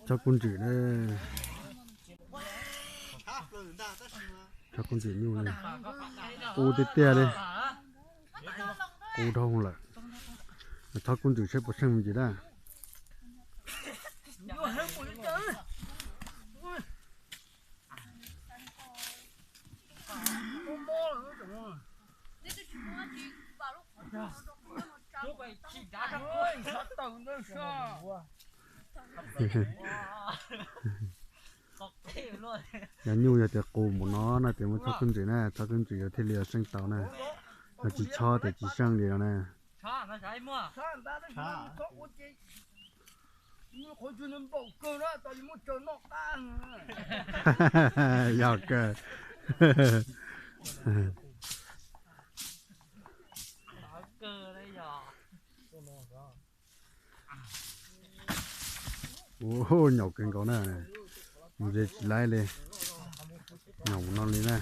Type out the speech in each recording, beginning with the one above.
Tsob kub ntxwm na, tsob kub ntxwm nyuj na, qub tiag tiag li, qub dhau lawm. Tsob kub ntxwm saib puas seej me ntsis na. Yog nyuj yog tias qus npaum no no ces muab chob kub ntxwm na, chob kub ntxwm yog thiaj li seej tau na. Yog tsis chob ces tsis seej li no na. Yog kawg. Ua nyaum kawg nkaus na, mus ze tsis laib li, nyaum no li na.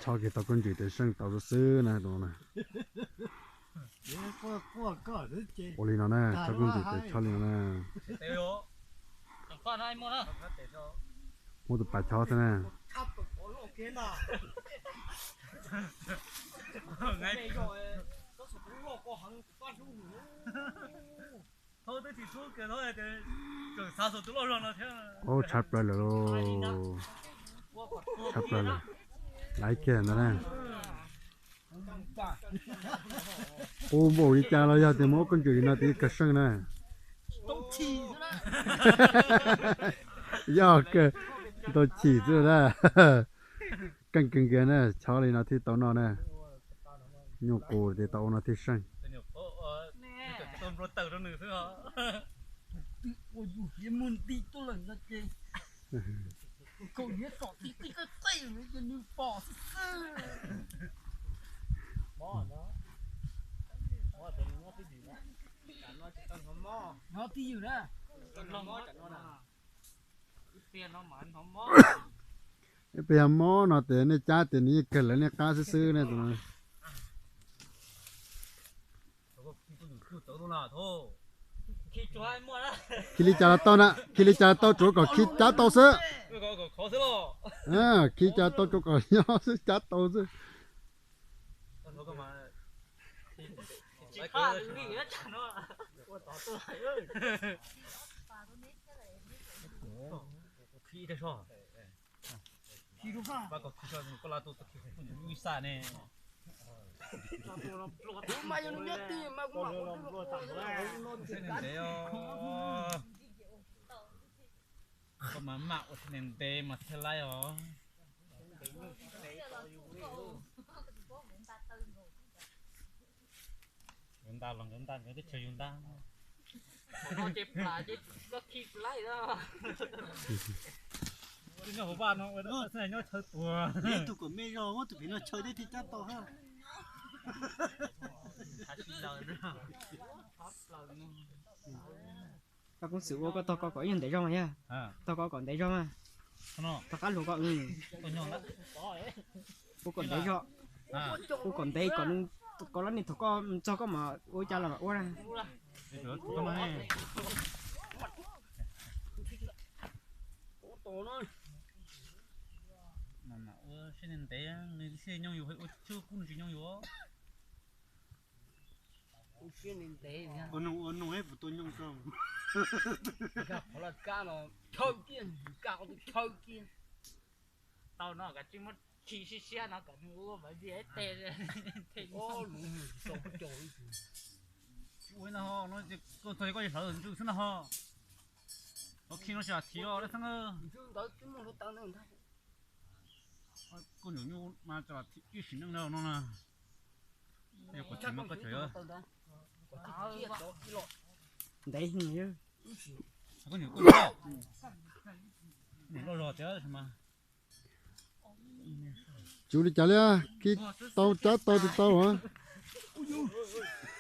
Chob kiag tau kub ntxwm ces seej tau xwb xwb na tus no na. Ua li no na, chob kub ntxwm ces chob li no na. Muab tus pas chob xwb na. Ub, tshab plaws lawm lauj. Tshab plaws lawm. Laib kiag ntawd na. Qus npaum li cas los yog tias muab kub ntxwm li no ces kawg seej na. Yog kawg, ntau chim xwb na. Keej kawg nkaus na, chob li no thiaj tau noj na. Nyuj qus ces tau ua no thiaj seej. Peb yog mob no ces nej cab ces nws yeej kawg lawv nej qab xwb xwb ne. Khi li cas los tau na, khi li cas los tau, tsuav kom khi cab tau xwb. Khi cas tau tsuav kom nyob xwb, cab tau xwb. Koj mas mam ua ntev ntev mas thiaj laib os. Nkawd nta los nkawd nta, nkawd twb tsis yus nta. Nyob hauv vaj no ua nyob chaw tuag. Ib tug kom me zog muab tus pem no chaw thiaj cab tau hab. Koj koob xwm ua koj taug koj kom ib nyuag ntev zog mas yog. Taug koj kom ntev zog mas. Taug qab hluas koj. Ua kom ntev zog. Ua kom ntev kom, kom lab ne thaum koj txog koj mam ua cas los mam ua na. Ua siab ntev, nws siab nyooj yus, ua tsis kub nws tsis nyooj yus. Ua siab ntev ntev. Ua noog ua noog es puas tua nyooj rau. Qhov laj kab no chaw kiag, kab qhov twg chaw kiag. Tau no kav tsij muab khi siab siab no kom nws ua vas vi ib teg. Ua no, koj txog koj hlawv ntws xwb no ho. Koj khi no tsis thiv os dab xeeb. Koj nyuam nyuj mas tsis thiv ib sim neej no na. Yog koj tsis muab koj tsev. Ntev heev. Koj nyuam koj nyuam loj zog tiag mas. Tsis ua li cas li, khi tau cab tau tsis tau a.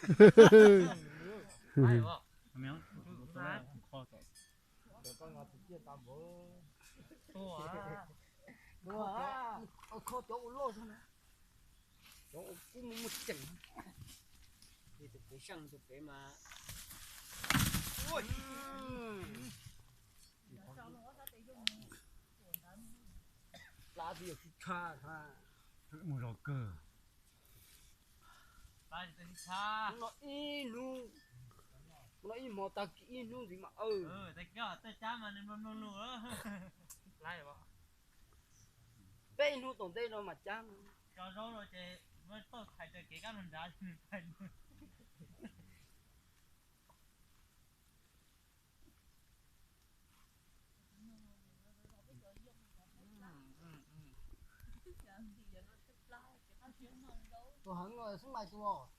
Kho cov ua loj zog na, cov ua kub muaj muaj ceem. Tus pem seej tus pem mas plab twb yog sib tshab, mus zog kawg. Hnub no ib hnub, hnub no ib hmo tag kis ib hnub ntxiv mas. Peb hnub tom ntej no mas cab. Tus heev no xwb mas tus os.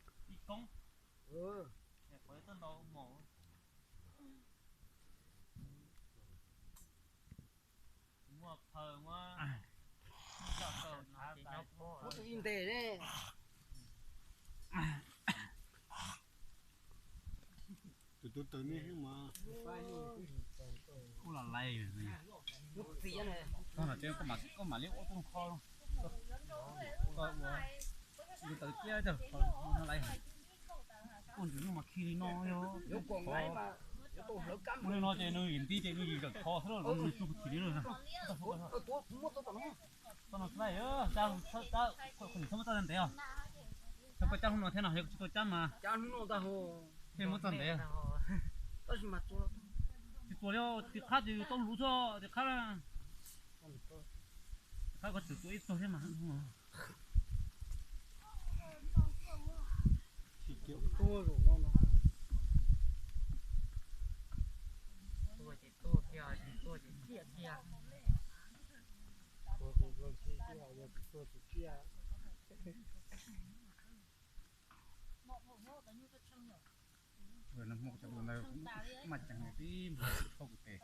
Muab tus ib ntes ne. Tus tub tawm nej mas. Ub, los laiv. Koj mam li ua txoj kho. Koj ua, yus tawm ciab tawm no laiv. Koj ntxim nyuj mas khi li no yog. Ua li no ces nws yim nti ces nws yim zawm kho xwb los nws tsuj khi li lawm. Txoj no txhob muab txoj ntev os. Yog koj cab hnub no thiab no, yog koj tsis tau cab mas thiaj muab txoj ntev. Tsis txuas li, tiv qhab ces yus tau luv xwb, tiv qhab. Tiv qhab koj tseem tua ib txog thiab mas. Hmo cov lus ntawd kuv maj ceev tib npug tsis thauj kuv tes,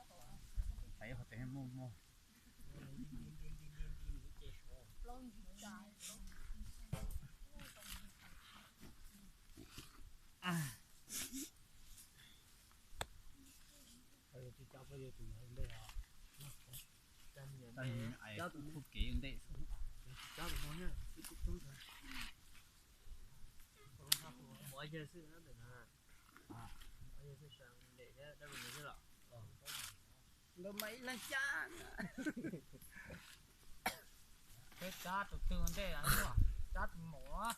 tais qhov tes muaj muaj. Ais, tus kev ntej. Ntawd mas ib leeg cab. Peb cab tus twg ua ntej, cab tus maum.